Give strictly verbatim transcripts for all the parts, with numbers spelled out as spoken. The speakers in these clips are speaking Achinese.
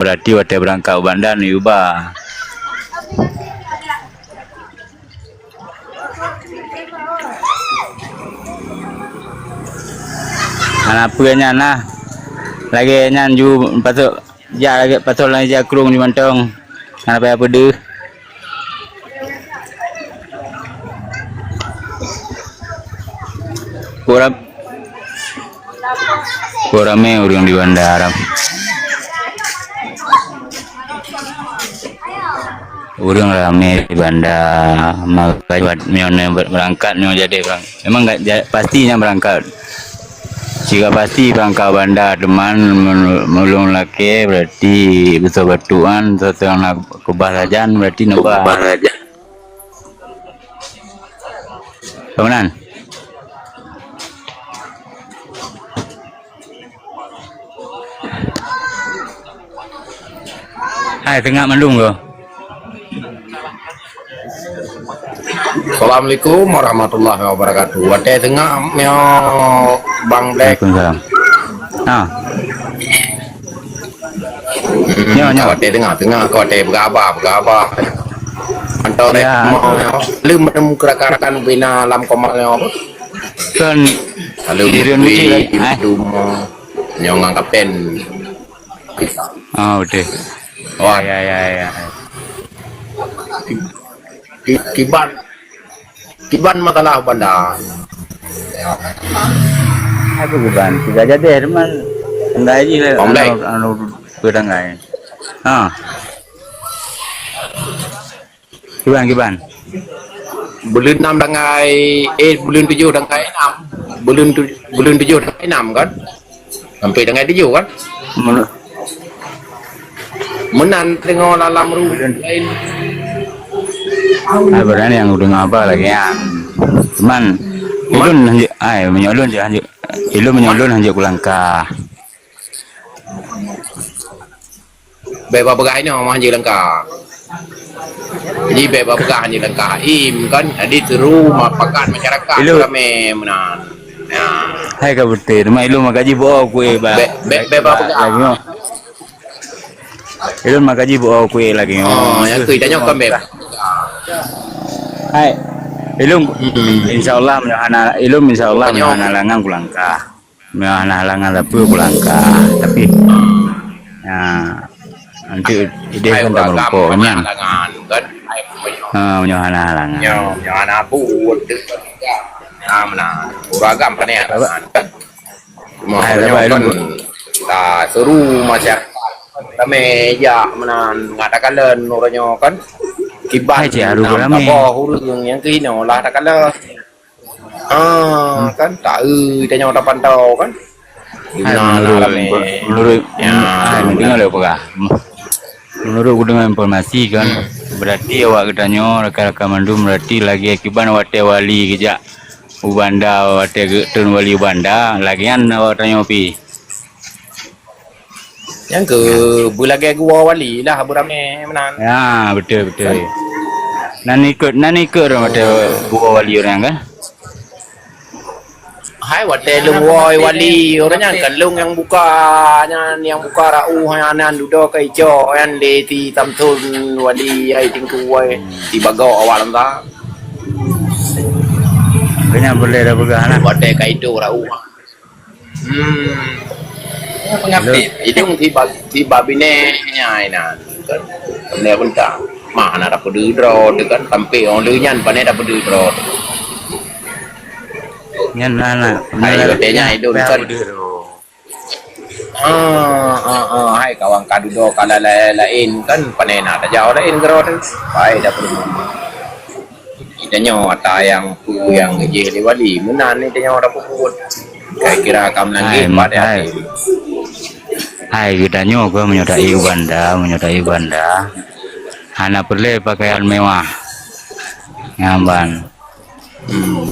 Berarti watèe beurangkat u banda neuba. Hana peue nyan nah. Lagèe nyan ju pasoe jak lagèe pasoe lam ija krueng ju mantong. Hana payah peudeuh. Kurang Kok ramé ureueng di banda ram-, ureueng ramé di banda, makajih nyoe, nyoe beurangkat nyoe jadi beurang-, memang enggak ja-, pasti nyan beurangkat. Siga pasti beurangkat banda, teuma meunurot ulôn lakèe berarti beutôi batuk nyan, seuteueng na keubah sajan berarti neuba. Ka meunan? Hai, teungoh mandum ko. Assalamualaikum warahmatullahi wabarakatuh. Watèe teungoh nyoe Bang Black. Waalaikumsalam. Ha. Nyoe, nyoe. Ka watèe teungoh, teungoh ka watèe peugah haba, peugah haba. Mantong lé. Ya. Lheuh meunemu rakan-rakan bina lam koma nyoe apa? Kan. Lalu di Rian Bui, Bui, eh. Nyoe ngon kapten. Oh, betul. Wah. Ya, ya, ya, ya. Ki-, kiban, kiban masalah banda. Apa kiban? Tidak jadi, teman. Tanggai ji lah. Komplek. Anu, anu, dua tanggai. Ha. Kiban, kiban. Buleuen enam tanggai, eh, buleuen tujoh tanggai enam. Buleuen tu-, buleuen tujoh tanggai enam kan? Sampai tanggai tujoh kan? Menu-, meunan teungoh lalam ru laén. Ah, beurani nyang udeung haba lagèe nyan. Cuman, ulôn hanjeuet, ai, meunyoe ulôn jeuet hanjeuet, ulôn meunyoe ulôn hanjeuet kulangkah. Bèk bapeugah inoe mah hanjeuet langkah. Jadi bèk bapeugah hanjeuet langkah. Im kan, jadi seuru masyarakat, masyarakat ramé meunan. Ya. Hai ka beutôi, teuma ilôn maka jiboh kueh ba-, bèk, bèk, bèk bapeugah. Lagi nyoe. Ilôn maka jiboh kueh lagi nyoe. Oh, nyang keu tanyoe kan bèk. Hai. Ilôn, hmm, insyaallah meunyoe hana, ilôn insyaallah meunyoe hana halangan kulangkah. Meunyoe hana halangan sapeue kulangkah, tapi, ya, nanti idéh kan tameureumpok nyan. Ha, meunyoe hana halangan. Nyoe, nyoe hana buet. Ha, meunan. Ureueng agam pane halangan. Cuma hai, nyoe kan taseuru masyarakat. Ramé jak meunan, ngat takalon uroe nyoe kan. Kiban hai, cik, aru ramé. Taboh ureueng nyang keuhinoe lah takalon. Ah, kan, taeu tanyoe tapantau, kan. Hai, meunurot, meunurot, ya, hai, deungoe lé peugah. Meunurot kudeungoe informasi, kan, berarti awak geutanyoe, rakan-rakan mandum, berarti lagèe kiban watèe wali geujak u Banda, watèe geutreun wali u Banda, lagèe nyan awak tanyoe pi. Nyang keu beulagèe geuwoe wali lah, beuramé meunan. Ya, beutôi, beutôi. Kan? Nan ikot, nan ikot ureueng watèe geuwoe wali ureueng kan? Hai, watèe lôn woe wali ureueng nyan kan lôn nyang buka, nyan nyang buka rau nyan, nyan dudoe keu icok nyan lé si Samson wali ai Teungku ai, si bagok awak lam sa. Keu nyan peureulèe tapeugah nah. Watèe ka idong rau. Hmm. Peungabdi. Idong tiba, tiba binéh nyan inan. Kan. Binéh beuntang. Mah na dapeudeue droe teuh kan. Sampai orang lheueh nyan pane dapeudeue droe teuh. Nyan na, na. Hai, watèe nyan idong kan. Ah, ah, ah. Hai, kawan ka dudoe ka laén-laén kan. Pane na tajak laén keudroe teuh. Hai, dapeudeue. Tanyoe ata nyang peue nyang geujih lé wali, meunan ni tanyoe tapeubuet. Kira-kira ka meunanggeh hai, pat hai. Hai, geutanyoe keuh meunyoe taék u Banda, meunyoe taék u Banda, hana peureulèe pakaian mewah. Nyan ban. Hmm.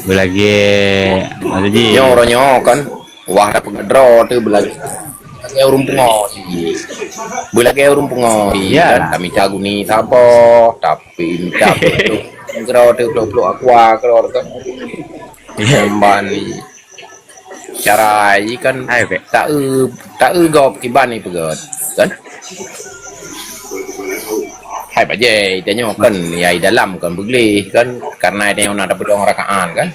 Beulagèe, maksud jih. Nyoe uroe nyoe kan. Wah, tapeugah droe teuh beulagèe ureueng pungo. Beulagèe ureueng pungo. Ya. Kan, tamita guni saboh, tapi mita droe teuh plôk-plôk aqua keudroe teuh kan. Ya. Emban. Cara jih kan, hai, bèk, taeu, taeu gob kiban ipeugöt, kan? Hai bajèe, tanyoe kan, ya, i dalam kan beugleh kan, karena tanyoe na tapeudong rakaat kan.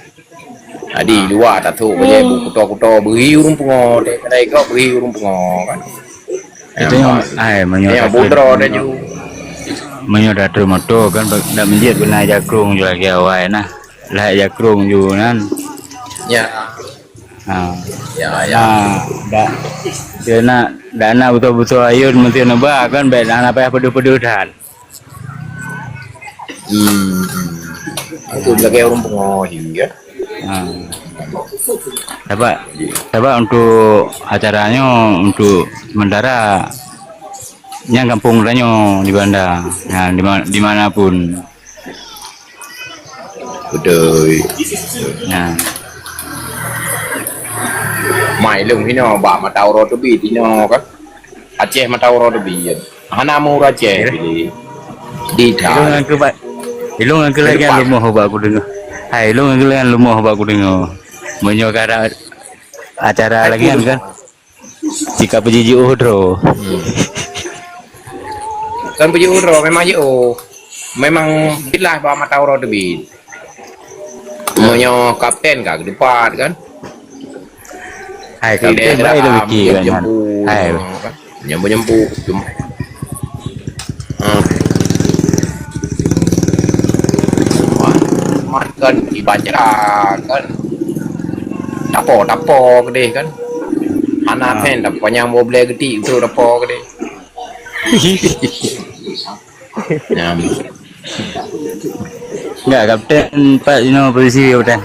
Jadi, luwa tasôk bajèe bu kuto-kuto, beuhi ureueng pungo, deh, kadai gob beuhi ureueng pungo kan. Itu yang, ai, meunyoe ya, tatrôn budro moto, dah ju. Meunyoe tatrôn moto kan, dak meujeuet beuna jakrong ju lagèe awai nah. Lah jakrong ju nan. Ya. Ha. Ya, ya. Ha, dak, dia nak, dak nak beutôi-beutôi ayôn meusti neuba kan, bèk nak payah peudeuh-peudeuh that. Hmm, hmm. Itu lagèe ureueng pungo hi, ya. Ha. Sabab, sabab untuk acara nyoe, untuk sementara, nyang kampung tanyoe di Banda, ha, di ma-, di mana pun. Beutôi. Nah. Mai lôn hinoe bak mata uroe teubiet hinoe kan. Aceh mata uroe teubiet. Hana meu ureueng Aceh. Iya. Pilih. Di ilôn ngan keu ba-, ilôn ngan keu lagèe nyan leumoh bak kudeungö. Hai, ilôn ngan keu lagèe nyan leumoh bak kudeungö. Meunyoe ka ada acara lagèe nyan kan. Cit ka peujiôh droe. Hmm. Kan peujiôh droe, memang jiôh. Memang bilah bak mata uroe teubiet. Meunyoe kapten ka keudeupat kan. Hai, kapten baik lagi kan. Hai. Nyampu-nyampu. Cuma, ha. Mat kan, ibaca kan. Tapo, tapo keudeh kan. Hana pen, tapo panyang boh bleh geutik tu tapo keudeh. Nyam. Enggak, kapten, pat inoe posisi kapten.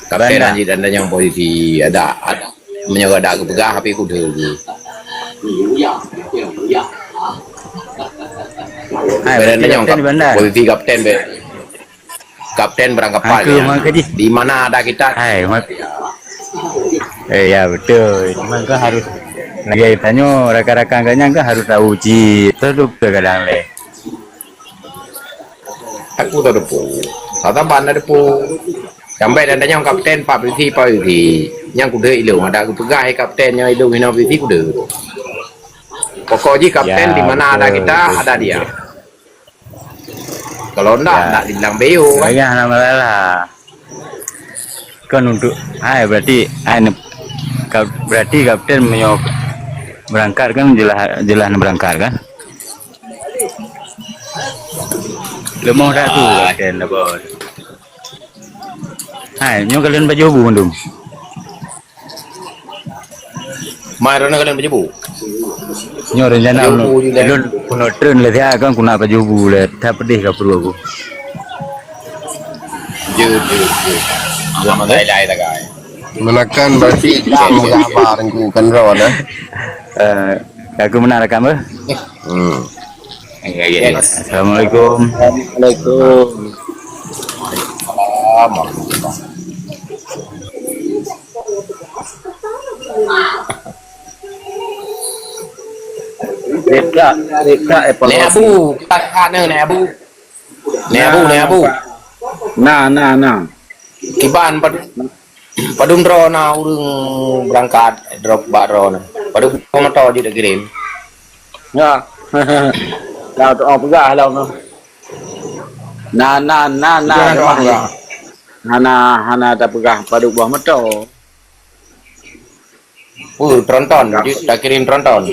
Kapten Banda. Anjing dan nyang posisi ada, ada. Meunyoe ada geupeugah, tapi kudeue. Hai, kapten, nyang kapten Banda. Posisi kapten be. Kapten berangkapal. Angka ya. Mangka di. Di mana ada kita? Hai, mak-, eh, ya, betul. Cuman kan harus lagi tanya rakan-rakan kat nyan kan harus tahu cit. Terus tu kadang leh. Aku tak depu. Saban ada depu. Sampai dan tanya kapten, pak polisi, pak polisi. Nyang kudeue ilung, ada aku peugah, eh, kapten nyang ilung hina polisi kudeue. Pokok ji kapten, ya, di mana ada betul, kita, betul, ada dia. Kalau ndak, ya, ndak dibilang beo kan. Payah nama lah. Kan untuk, hai, berarti, hai, ne-, ka-, berarti kapten meunyoe berangkat kan jeulaih, jeulaih berangkat kan? Lemoh dah tu, ah, kapten dah bos. Hai, nyoe kalian baju bu mandum. Mai rona kalian baju bu. Nyoe rencana baju bu lôn, lôn treun lé siat kan kuna baju bu lé. That pedih ka pruet aku. Jeuet, jeuet, jeuet. Amat lai-lai tagai. Menakan berarti dah meugabar ku kan ron, eh. Eh, aku menang rakam, eh. Hmm. Ya, ya, ya. Assalamualaikum. Waalaikumsalam. Reka, reka, eh, Nek Abu, kita kat ni, Nek Abu. Nek Abu, Nek Abu. Nah, nah, nah. Kiban pad-, padum droe na ureueng berangkat drop bak droe na. Padum moto jeuet kirém. Ya. Dah tu peugah lah. Na, na, na, na. Hana, hana tapeugah padub boh moto. Uh, tronton, tak kirim tronton.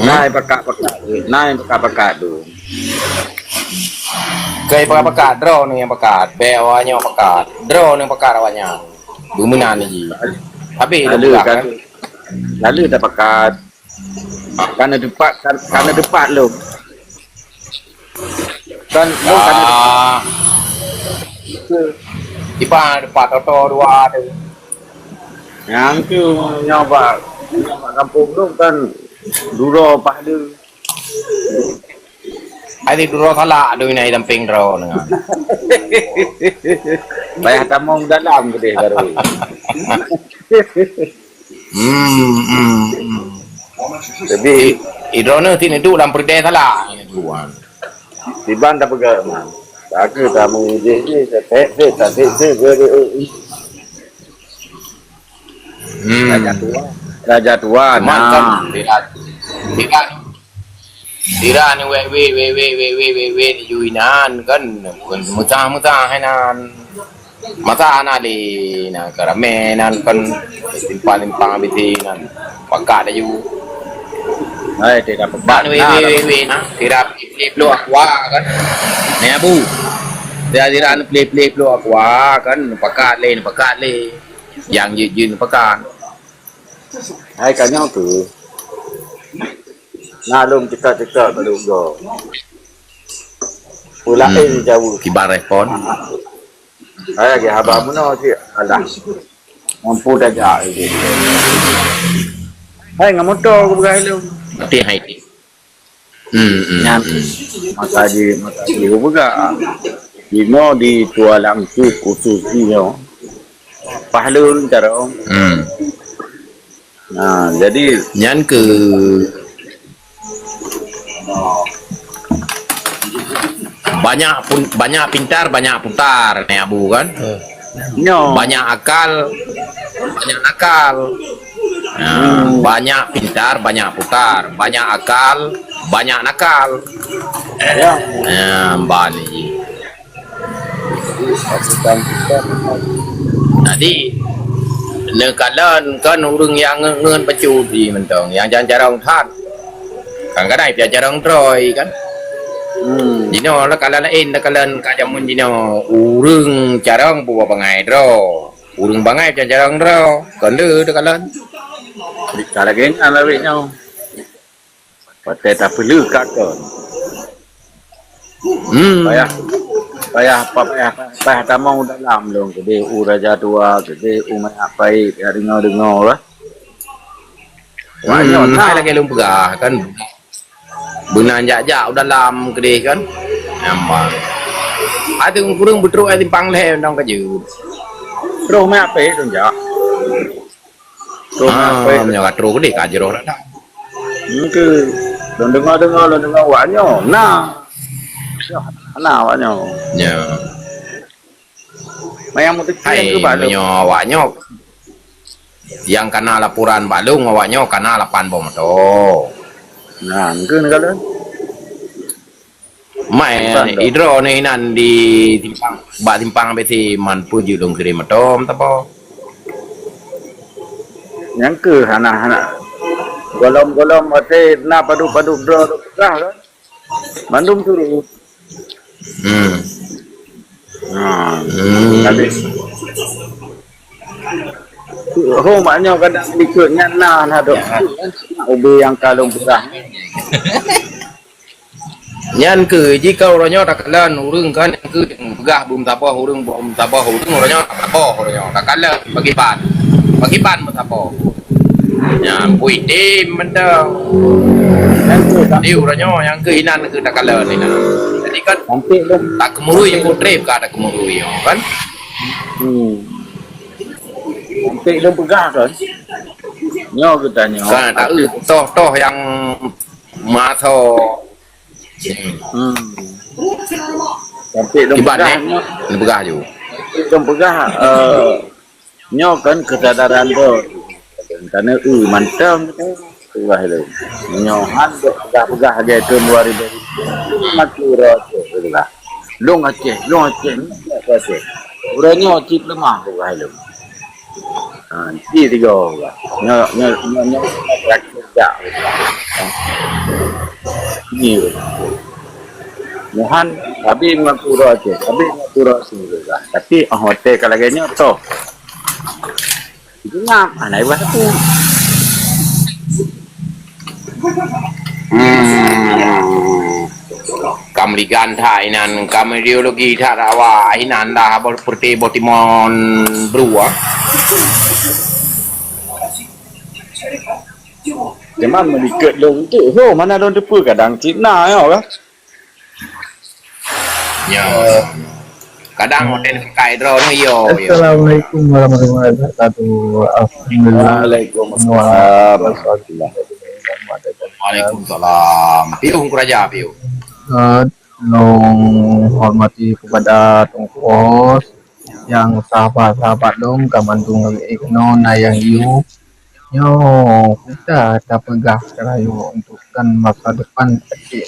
Nai pakat-pakat, nai pakat-pakat tu. Kai pakat-pakat, droe nyang pakat. Bèk awaknyan pakat. Droe nyang pakat awaknyan. Beumeunang ji. Habis dah lalu peugah kan. Lalu dah pakat. Kana tepat, kan, kana tepat lom. Kan lom kana tepat. Ah. Tiba tepat oto dua tu. Nyang tu nyoba, nyoba kampung tu kan duro pah tu. Ada duro salak tu inai damping dro dengan. Payah tamong dalam ke deh baru. Hmm, hmm, hmm. Jadi, i-, idrone sini tu lam perdeh salah. Ini tuan. Kiban tapeugah man. Takeu tamu jih jih, setek setek, tasek setek, eh, eh, eh. Hmm. Raja tua. Raja tua, cuman nah. Kan, tidak, tidak. Sira ni wéh, wéh, wéh, laju inan kan, bukan meusah-meusah inan. Masa anak di, nah, ka ramé nan kan, simpang-simpang habis di nan. Pakat laju. Hai, tidak pekat. Ban wéh, nah, wéh, wéh, wéh, nah. Sira plih-plih bloe aqua kan. Ni Abu. Sira-sira plih-plih bloe aqua kan, pakat lé, pakat lé. Yang jeuet-jeuet pakat. Hai, ka nyoe tu. Na lôn cekak-cekak ka lôn go. Pula, hmm, eh, jauh. Kiban respon. Hai, lagi haba meunoe cit. Alah. Mampu tajak. Hai, ngon moto aku peugah lôn. Berarti hai. Hmm, hmm, nyan, hmm. Maka di, maka di peugah. Inoe di Tualang tu khusus inoe. Pahlun cara. Hmm. Nah, jadi nyan ke banyak pun, banyak pintar, banyak putar, ni Abu kan? Nyo. Banyak akal, banyak nakal. Nah, hmm. Banyak pintar, banyak putar. Banyak akal, banyak nakal. Ya. Nah, bani. Jadi, neukalon kan ureuëng nyang ngeut-ngeut bacut jih mantong, nyang jan carông that. Kan kadang pih carông droe kan. Hmm. Jinoe lah kala laén, lah kala ka jameun jinoe ureuëng carông buah bangai droe. Ureuëng bangai pih carông droe, kon le teukalon. Ka lagée nyan lawét nyoe. Watée tapeuleueh ka kon. Hmm. Payah, payah, payah, payah tamong dalam lôn keudeh u raja tua, keudeh u manyak paét, ya deungoe-deungoe lah. Hmm, wah nyoe nah. Hai lagée lôn peugah kan. Beuna jak-jak u dalam keudeh kan. Nyaman. Ateueh kureueng beutrok ai simpang lhée dong ka jeuet. Troh manyak paét lôn jak. Troh manyak paét. Ah, meunyoe ka troh keudeh ka jroh dak. Engke, lôn deungoe-deungoe, lôn deungoe awak nyoe. Nah. Nah, awak nyoe. Ya. Manyang meuteukén hai, keu bak lôn. Meunyoe awak nyoe nyang kana laporan bak lôn, awak nyoe kana lapan boh moto. Nah, engke neukalon. Mai idroe nyoe inan di simpang, bak simpang B C man peue jeuet lôn kirém moto meusaboh. Nyang keuh hana-hana. Golom-golom watée na padub-padub droe peugah kan. Mandum turut. Hmm. Ha. Hmm. Tapi ho mak nyoe kadang likot nyan na, na dok. Ubé nyang ka lôn peugah. Nyan keuh jika uroe nyoe takalon ureuëng kan nyang keuh peugah beumeutaboh ureuëng, beumeutaboh ureuëng, uroe nyoe taboh uroe nyoe takalon pakiban. Pakiban meusaboh. Nyan pui tim mantong. Jadi uroe nyoe nyang keu inan keu takalon inan. Jadi kan tak keumurui nyang putreb ka tak keumurui nyoe kan. Hmm. Sampai lôn peugah kan. Nyoe geutanyoe. Kan tak eu toh-toh nyang maso. Hmm. Sampai lôn peugah nyoe. Lôn peugah ju. Lôn peugah, eh, Nyoe kan keusadaran droe. Karena eu mantong tu, peugah lôn. Meunyoe han dok peugah-peugah lagée thon dua ribu, mati uroe Aceh peugah. Lôn Aceh, lôn Aceh, lôn Aceh. Uroe nyoe cit leumah peugah lôn. Ha, ci tiga peugah. Nyoe, nyoe, nyoe, nyoe, jak. Ni. Nyoe han, habéh mengaku uroe Aceh, habéh mengaku uroe Aceh peugah. Tapi, oh, watée ka lagée nyoe, toh. Itu ngap, hana ibarat aku. Hmm. Ka meuligan that inan, ka meuideologi that awak inan dah abah seperti boh timon bru ah. Cuman meulikot lôn tu, ho, mana lôn teupeu kadang cit na, ya, kan? Ya. Kadang hotel kai droe ni, yo, yo. Assalamualaikum warahmatullahi wabarakatuh. Alhamdulillah. Waalaikumsalam warahmatullahi wabarakatuh. Waalaikumsalam. Piu Teungku Raja, piu. Eh, Lôn hormati kepada Teungku Host, nyang sahabat-sahabat lôn ka mandum lagèe keunoe na nyang yue. Nyoe kita tapeugah keurayeuk untuk kan masa depan Aceh.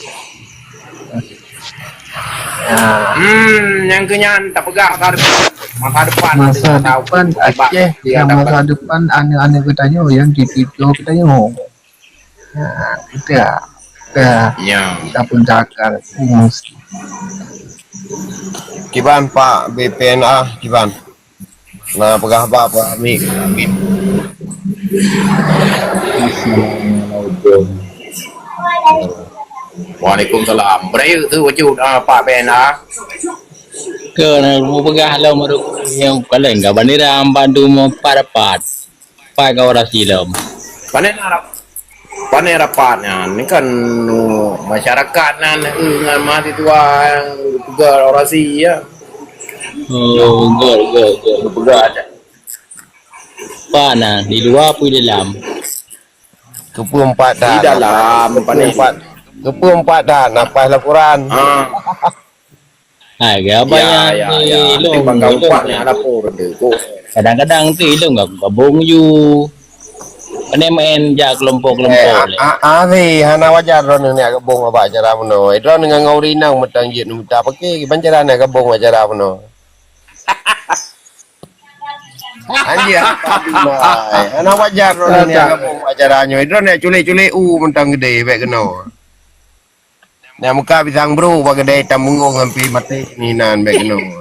Ya. Hmm, nyang keunyan tapeugah masa depan, masa depan, masa depan Aceh, dan masa depan aneuk-aneuk geutanyoe nyang cucu geutanyoe. Ha, kita, kita, ya, kita pun takkan emosi. Kiban Pak B P N A, kiban. Nah, peugah haba, Pak Amir. Assalamualaikum. Waalaikumsalam. Beurayeuk tu wujud, ah, Pak B N A. Keu na, mupeugah lom, nyang paleng ka bandera bandum empat-empat. Pat ka orasi lom. Pane na rap-, pane rapat nyan? Ni kan, nu, masyarakat nan, eh, ngan mahasiswa nyang peugah orasi, ya. Oh, good, good, good. Peugah aja. Pat na, di luwa peue di dalam? Keupeue empat dah? Di dalam, pane. Keupeue empat, keupeue empat dah? Nafas laporan. Ah. Hai, ya, ya, ya, ya. Ilong, ilong. Kadang-kadang tu ilong gabong ju. Kena main jak kelompok-kelompok. Eh, a-, a-, Ari, hana wajar droeneuh niat gabong bak acara meunoe. Droeneuh ngon ureueng inong meutang jeuet mita paké, kiban cara niat gabong bak acara meunoe. Anjir, hana wajar droeneuh niat gabong bak acara nyoe. Droeneuh culik-culik u meutang geudeh bèk keunoe. Nyang muka pisang bru bak keudè itam beungong hampir maté ni nan bèk keunoe.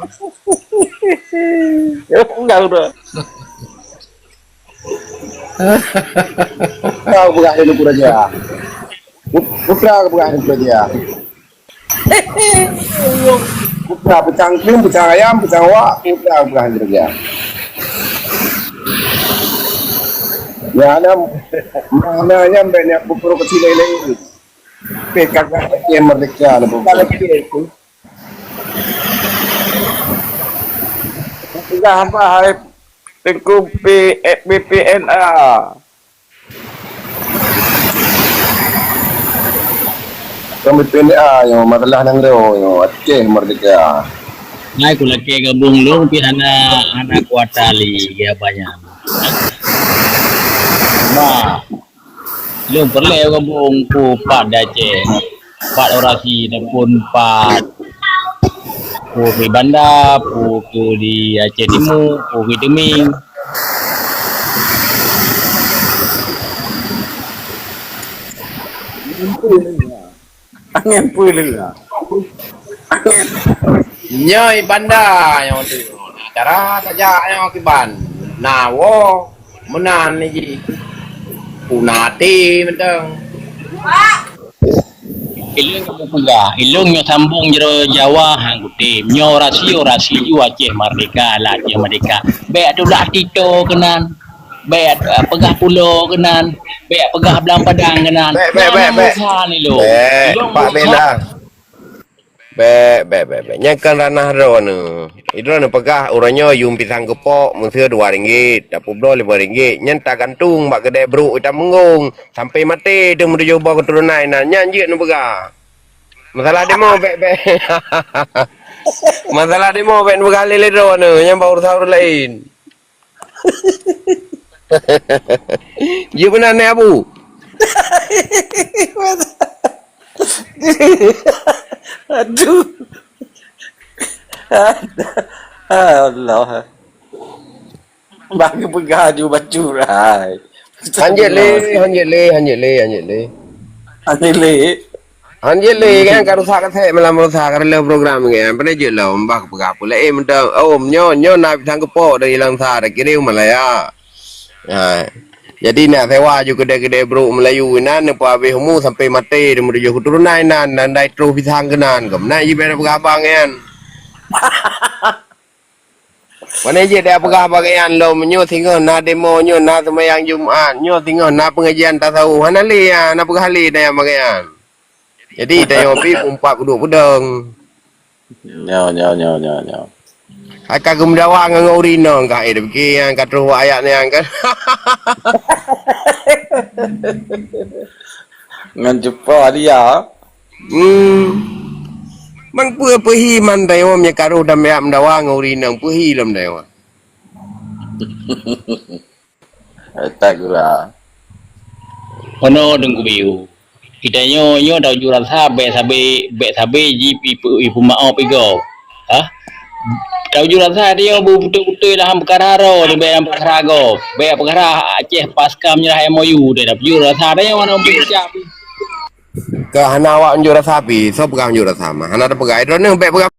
Enggak udah. Kau peugah di Teungku Raja. Putra kau peugah di Teungku Raja. Putra pisang krim, pisang ayam, pisang wak, putra kau peugah di Teungku Raja. Ya, ana, ana nyam bèk nak provokasi lain-lain. P K K Aceh Merdeka lah, bukan Aceh tu. Peugah apa hai Teungku P-, eh, B P N A? Bukan B P N A, yang masalah nanggroe, yang Aceh Merdeka. Ngai ku lakèe gabong lôn, tapi hana, hana kuasa lé, ya banyak. Nah. Lôn peureulèe gabong peue pat di Aceh, pat orasi ataupun pat peue di Banda, peue di Aceh Timu, peue di Teumèe. Angén peue lé? Angén. Nyoe Banda nyoe tu. Cara tajak nyoe kiban. Na woe meunan ni ji. Puna até mantong. Ilôn ka peugah, ilôn nyoe sambong jaroe Jawa han kutem. Nyoe orasi, orasi ju Aceh Merdeka, lah Aceh Merdeka. Bèk tulah Tito keunan. Bèk, eh, peugah pulo keunan, bèk peugah blang padang keunan. Bèk, bèk, bèk, bèk. Nyan urusan ilôn. Bèk, ilôn Pak urusan. Benda. Bèk, bèk, bèk, bèk. Nyan kan ranah droeneuh. Droeneuh peugah uroe nyoe yuem pisang keupok meuseu dua ringgit, tapubloe lima ringgit. Nyan tagantung bak keudè brok itam beungong. Sampai maté teuh meutujoh boh keuturonan inan. Nyan jeuet neupeugah. Masalah demo bèk, bèk. Masalah demo bèk neupeugah lé, lé droeneuh. Nyan bak urusan ureueng laén. Jeuet meunan nè, Abu? Aduh. Allah. Bagi peugah aju bacut hai. Han jeuet lé, han jeuet lé, han jeuet lé, han jeuet lé. Han jeuet lé. Han jeuet lé, kan, ka rusak kaset malam rusak, ka reuloh program, kan. Pane jeuet lom, bah peugah peue laén mantong. Oh, nyoe, nyoe na pisang keupok dari Langsa, dari kirim Malaya. Ha. Jadi nak sewa ju keudè-keudè brok Melayu inan, neupeuhabéh umu sampai maté, dan meutujoh keuturonan inan, dan dai troh pisang keunan. Keunan jibèe peugah abang nyan. Pane jeuet dak peugah bak nyan lom, nyoe singoh na demo, nyoe na seumayang Jumat, nyoe singoh na pengajian tasawuf. Hana lé, ya, na peugah lé dak nyang bak nyan. Jadi tanyoe pih peumpat peuduek peudong. Nyoe, nyoe, nyoe, nyoe, nyoe. Hai ka geumeudawa ngon ureueng inong ka, eh, dipike nyang ka troh bak ayat nyang kan. Ngon cupa dia. Hmm. Man peue peuhi man dayuem nyang karoh dan meuyak meudawa ngon ureueng inong peuhi lom dayuem. Tak gura. Ono Teungku Biu. Kita nyoe nyoe taujur rasa bèk sabe bèk sabe ji ipu- ipeumaoh pigo. Ha? Taujur rasa dia bu beutôi-beutôi dalam perkara ro di bèk dalam perkara go. Bèk perkara Aceh pasca menyerah M O U dia dah jur rasa dia mana bincang. Ka hana awak unjuk rasa pi, so peugah unjuk rasa mah. Hana ada peugah. Droeneuh bèk peugah